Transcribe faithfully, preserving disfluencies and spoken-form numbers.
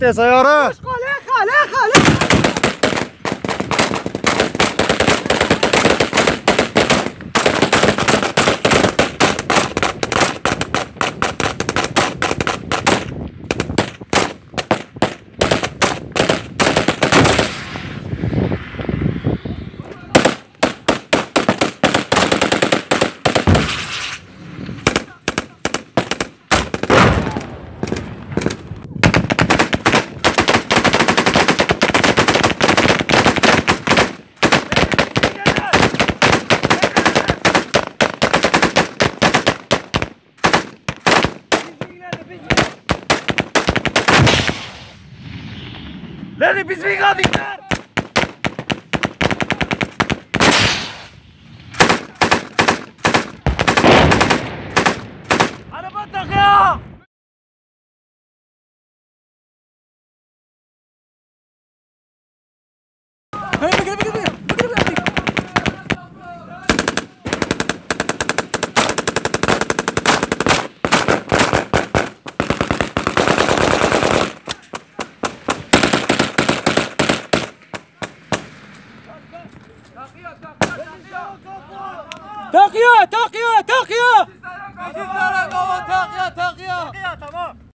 Tê seyare. Xale, xale, xale. Lady Bisbee got it! Araba takıya! Taqiya, taqiya, taqiya! Taqiya, tamam.